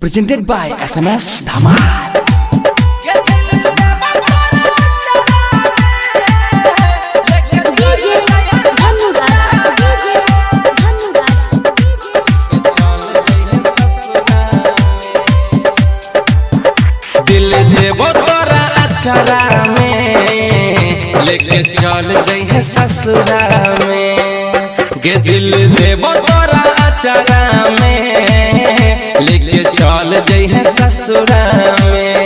Presented by SMS Dhamal. DJ Dhanuraj, DJ Dhanuraj, दिल देबो तोरा अचरा में, लेके चल जइहे ससुरा में। गे दिल देबो तोरा अचरा में, लेके चल जइहे ससुरा में।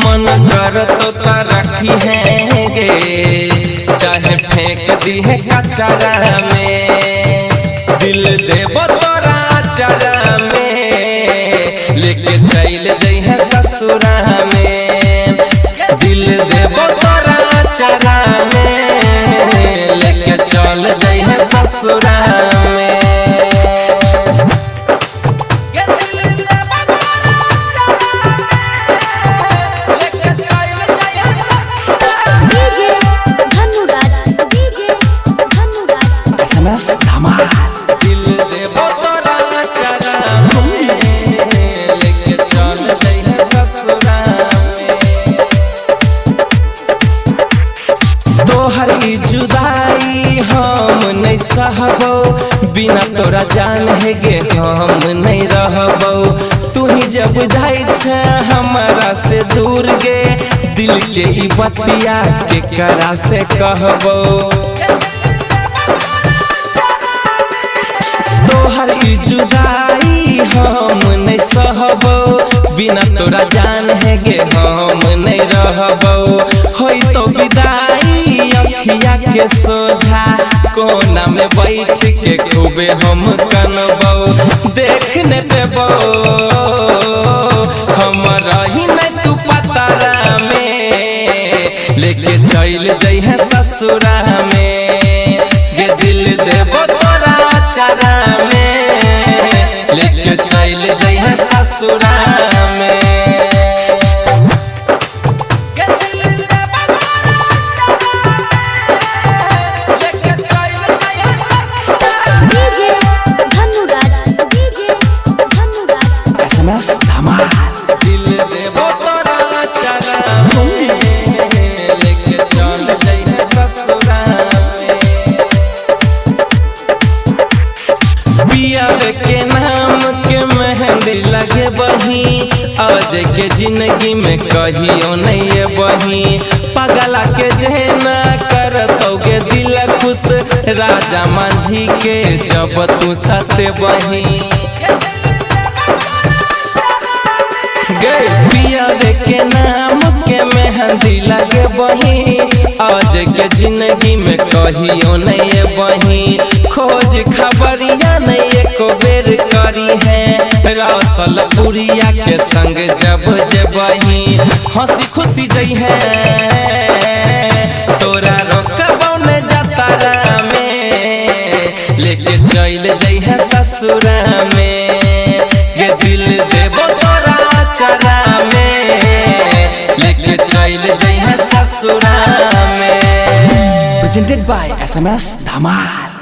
मन कर तो रखी है गे, चाहे फेंक दी है कचरा में। दिल देबो तोरा अचरा में, लेके चल जइहे ससुरा में। दिल देबो तोरा अचरा में, लेके चल जइहे ससुरा में। DJ Dhanuraj, DJ Dhanuraj, SMS Dhamal. दिल देबो तोरा अचरा में, लेके चल जइहे ससुरा में। तोहर ई जुदाई हम नहीं सहबो, बिना तोरा जान है गे हम नहीं रहबो। तू ही जब जाई छे हमारा से दूर गे, दिल के ई बतिया के करा से कहबो। तोहर ई जुदाई हम नहीं सहबो, बिना तोरा जान है गे हम नहीं रहबो। होई तो विदाई अखिया के सोझा, कोना में बैठ के खूबे हम कनबो। देखने पेबो हम रही नहीं तू पतरा में, लेके चल जइहे ससुरा में। गे दिल देबो तोरा अचरा में, लेके चल जइहे ससुरा में। DJ Dhanuraj, DJ Dhanuraj, SMS Dhamal. दिल देबो तोरा अचरा में, लेके चल जइहे ससुरा में। पिया के नाम के मेहंदी लगे बही, आज के जिंदगी में कहियो नहीं बही। पगला के जेना कर के दिल खुश, राजा मांझी के जब तू सत बही। गे पिया के नाम के मेहंदी लगे बही, आज के जिंदगी में कहियो नहीं बही। खोज खबरिया नहीं एको बेर करी है, रसल पुरिया के संग जब जबही। हंसी खुशी जई है तोरा रोकबो न जतरा में, लेके चल जइहे ससुरा में। गे दिल देबो तोरा अचरा में, लेके चल जइहे ससुरा में। Presented by SMS Dhamal.